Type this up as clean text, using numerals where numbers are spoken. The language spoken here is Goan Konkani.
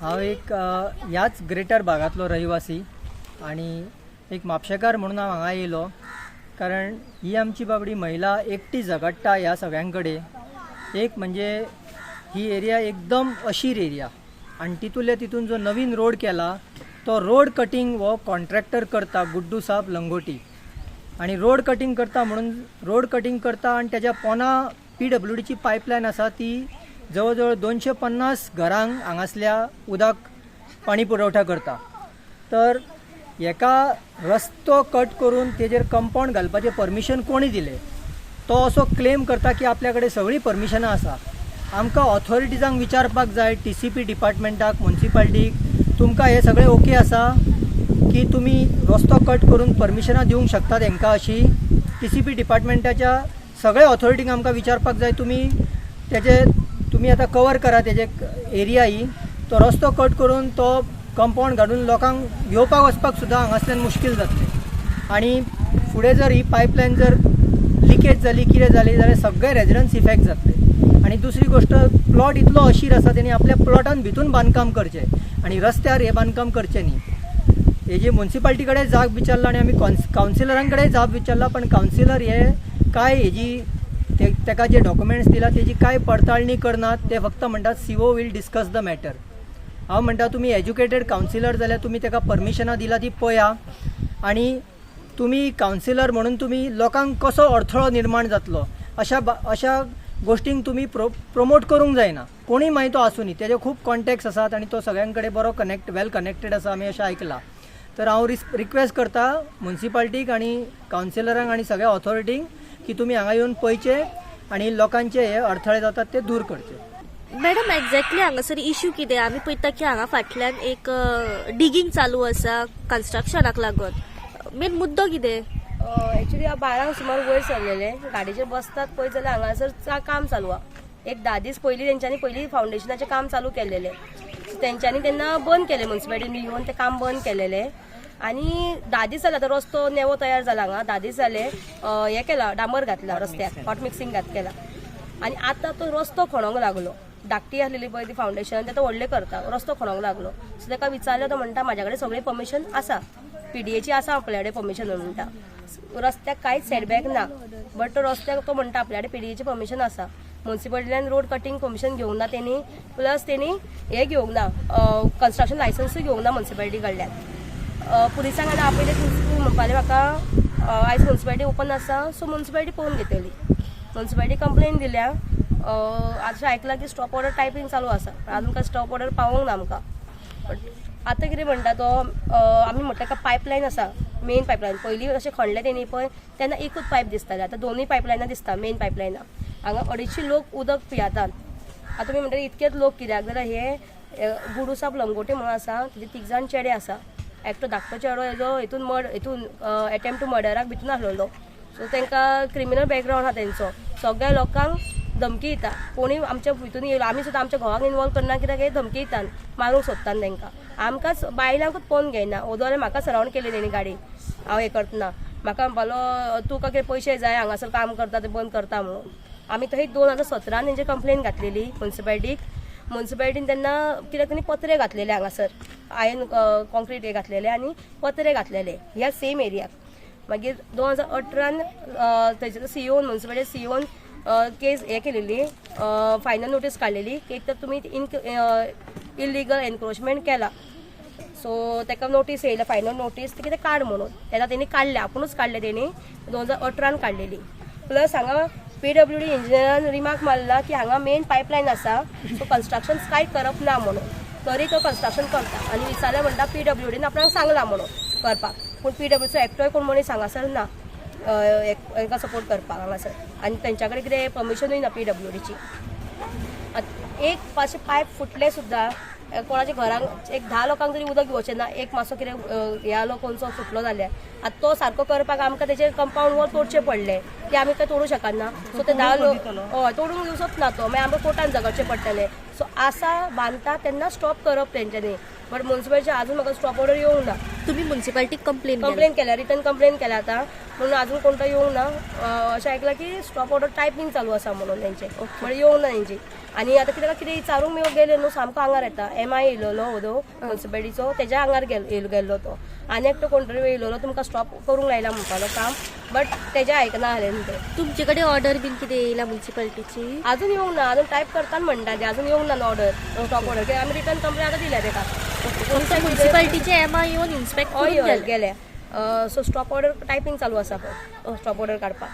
हांव एक ह्याच ग्रेटर भागांतलो रहिवासी आनी एक म्हापशेकार म्हणून हांव हांगा येयलो, कारण ही आमची बाबडी महिला एकटी झगडटा ह्या सगळ्यां कडेन. एक म्हणजे ही एरिया एकदम अशीर एरिया आनी तितूंतल्या तितून जो नवीन रोड केला तो रोड कटींग हो कॉन्ट्रॅक्टर करता, गुड्डू साहब लंगोटी. आनी रोड कटींग करता म्हणून रोड कटींग करता आनी तेज्या पोना पीडब्ल्यूडीची पायपलायन आसा, ती जवळ जवळ 250 घरांक हांगासल्या उदक पाणी पुरवठा करता. तर हेका रस्तो कट करून तेजेर कंपावंड घालपाचें परमिशन कोणी दिलें? तो असो क्लेम करता की आपल्या कडेन सगळीं परमिशनां आसा. आमकां ऑथॉरिटीजांक विचारपाक जाय, टीसीपी डिपार्टमेंटाक, मुन्सिपाल्टीक, तुमकां हें सगळें ओके आसा की तुमी रस्तो कट करून परमिशनां दिवंक शकतात हेंकां? अशी टीसीपी डिपार्टमेंटाच्या सगळ्या ऑथॉरिटींक आमकां विचारपाक जाय. तुमी तेजे तुमी आतां कवर करा तेजे एरिया ही. तो रस्तो कट करून तो कंपावंड घालून लोकांक येवपाक वचपाक सुद्दां हांगासल्यान मुश्कील जातलें. आनी फुडें जर ही पायपलायन जर लिकेज जाली, कितें जाली जाल्यार सगळे रेजिडंट्स इफेक्ट जातले. आनी दुसरी गोश्ट, प्लॉट इतलो अशीर आसा, तेणी आपल्या प्लॉटान भितून बांदकाम करचें आनी रस्त्यार हें बांदकाम करचें न्ही. हेजी मुन्सिपाल्टी कडेन जाब विचारला आनी आमी कावन्सिलरां कडेन जाब विचारला, पण कावन्सिलर हे काय हेजी ते तेका जे डॉक्युमेंट्स दिला तेजी काय पडताळणी करनात. ते फक्त म्हणटात, "CO will discuss the matter." हांव म्हणटा, तुमी एज्युकेटेड कावन्सिलर जाल्यार तुमी तेका परमिशनां दिला ती पळया. आनी तुमी कावन्सिलर म्हणून तुमी लोकांक कसो अडथळो निर्माण जातलो अशा गोश्टींक तुमी प्रोमोट करूंक जायना. कोणूय मागीर तो आसूं न्ही, तेजे खूब कॉन्टेक्ट्स आसात आनी तो सगळ्यां कडेन बरो कनेक्ट, वेल कनेक्टेड आसा, आमी अशें आयकलां. तर हांव रिक्वेस्ट करता मुन्सिपाल्टीक आनी कावन्सिलरांक आनी सगळ्या ऑथॉरिटींक की तुमी हांगा येवन पळयचें आनी लोकांचे हे अडथळे जातात ते दूर करचे. मॅडम, एक्झॅक्टली हांगासर इश्यू कितें? आमी पळयता की हांगा फाटल्यान एक डिगींग चालू आसा कन्स्ट्रक्शनाक लागून. मेन मुद्दो कितें? एक्चुली हांव 12ंक सुमार वयर सरलेले, गाडयेचेर बसतात पळयत जाल्यार हांगासर काम चालू आहा. एक 10 दीस पयलीं तेंच्यांनी पयलीं फावंडेशनाचें काम चालू केलेलें. सो तेंच्यांनी तेन्ना बंद केलें, मुन्सिपालिटीन येवन तें काम बंद केलेलें. आनी 10 दीस जाले, आतां रस्तो नेवो तयार जाला हांगा. 10 दीस जाले, हें केला, डांबर घातला रस्त्याक, हॉट मिक्सिंग केला आनी आतां तो रस्तो खणोंक लागलो. धाकटी आसलेली पळय ती फावंडेशन, ते आतां व्हडलें करता, रस्तो खणोंक लागलो. सो ताका विचारलें, तो म्हणटा म्हाज्या कडेन सगळें परमिशन आसा, पीडीएची आसा आपल्या कडेन परमिशन म्हणटा. रस्त्याक कांयच सेटबॅक ना, बट तो रस्त्याक तो म्हणटा आपल्या कडेन पीडीएची परमिशन आसा. मुन्सिपालिटीन रोड कटींग परमिशन घेवंक ना तेणी, प्लस तेणी हें घेवंक ना, कन्स्ट्रक्शन लायसन्सूय घेवंक ना मुन्सिपालिटी कडल्यान. पुलिसांक आतां आपयलें, तूं म्हणपालें म्हाका, आयज मुन्सिपालिटी ओपन आसा, सो मुन्सिपालिटी पळोवन घेतली. मुन्सिपालिटी कंप्लेन दिल्या. अशें आयकलां की स्टॉप ऑर्डर टायपींग चालू आसा, पण अजून काय स्टॉप ऑर्डर पावोंक ना आमकां. बट आतां कितें म्हणटा तो, आमी म्हणटा ताका पायपलायन आसा, मेन पायपलायन. पयलीं अशें खणलें तेणी पळय, तेन्ना एकूच पायप दिसतालें, आतां दोनूय पायपलायनां दिसता, मेन पायपलायनां. हांगा 250 लोक उदक पियेतात. आतां तुमी म्हणटा इतकेच लोक कित्याक, जाल्यार हे गुडूसाब लंगोटे म्हणून आसा, तेजे तीग जाण चेडे आसा. एकटो धाकटो चेडो हेजो हितून मर्ड हितून एटेम्प्ट टू मर्डराक भितून आसलेलो. सो तांकां क्रिमिनल बॅकग्रावंड आहा तेंचो. सगळ्या लोकांक धमकी दिता. कोणी आमच्या हितून येयलो, आमी सुद्दां आमच्या घोवाक इनवॉल्व करना, कित्याक हे धमकी दितात, मारूंक सोदतात तांकां. आमकांच बायलांकूच पळोवन घेयना. ओदो जाल्यार म्हाका सरावंड केली तेणी गाडी. हांव हें करतना म्हाका म्हणपालो, तुका कितें पयशे जाय, हांगासर काम करता ते बंद करता म्हणून. आमी थंय 2017न तेंची कंप्लेन घातलेली मुन्सिपालिटीक. मुन्सिपालिटीन तेन्ना कित्याक तेणी पत्रे घातलेले हांगासर, आयन कॉन्क्रीट हे घातलेले आनी पत्रे घातलेले ह्या सेम एरियाक. मागीर 2018न थंयसर सीओन, मुन्सिपालिटी सीओन केस हे केलेली, फायनल नोटीस काडलेली की एक तर तुमी इन इलिगल एनक्रोचमेंट केला. सो ताका नोटीस येयल्या, फायनल नोटीस, ती कितें काड म्हणून. तेन्ना तेणी काडले, आपुणूच काडले तेणी, 2018न काडलेली. प्लस हांगा पीडब्ल्यूडी इंजिनियरान रिमार्क मारला की हांगा मेन पायपलायन आसा, सो कन्स्ट्रक्शन कांय करप ना म्हणून. तरी तो कन्स्ट्रक्शन करता आनी विचारल्यार म्हणटा पीडब्ल्यूडीन आपणाक सांगला म्हणून करपाक. पूण पीडब्ल्यूडीचो एकटोय कोण मनीस हांगासर ना हेका सपोर्ट करपाक हांगासर. आनी तेंच्या कडेन कितें परमिशनूय ना पीडब्ल्यूडीची. एक पाचशे पायप फुटले सुद्दां कोणाच्या घरांक एक 10 लोकांक तरी उदक घेवचें ना. एक मातसो कितें हे आलो कोणसो फुटलो जाल्यार आतां तो सारको करपाक आमकां तेजे कंपाऊंड वॉल तोडचें पडलें. ते आमी काय तोडूं शकना. सो ते 10 लोक, हय, तोडूंक दिवचोच ना तो, मागीर आमकां कोर्टान झगडचें पडटलें. सो आसा बांदता तेन्ना स्टॉप करप तेंच्यांनी. बट मुन्सिपालिटी अजून म्हाका स्टॉप ऑर्डर येवंक ना. तुम्ही मुन्सिपालिटीक कंप्लेन? कंप्लेन केल्या, रिटर्न कंप्लेन केल्या. आतां म्हणून अजून कोणतो येवंक ना. अशें आयकलां की स्टॉप ऑर्डर टायपींग चालू आसा म्हणून तेंचे, म्हणजे येवंक ना तेंची. आनी आतां कितें कितें विचारूंक बी गेले न्हू, सामको आंगार येता. एम I येयलेलो ओदो म्युन्सिपालिटीचो, तेज्या आंगार गेल्लो तो. आनी एकटो कोण तरी येयलेलो, तुमकां स्टॉप करूंक लायला म्हणपालो काम, बट तेजें आयकना जालें न्हू ते. तुमचे कडेन ऑर्डर बीन कितें येयला म्युन्सिपालिटीची? अजून येवंक ना, अजून टायप करताना म्हणटा ते, अजून येवंक ना ऑर्डर, स्टॉप ऑर्डर. कित्याक आमी रिटर्न कंप्लेन आतां दिल्या तेका. म्युन्सिपालिटीचे एम I येवन इन्स्पेक्ट हय करून हय गेले. गेल्या. सो स्टॉप ऑर्डर टायपींग चालू आसा पळय, स्टॉप ऑर्डर काडपाक.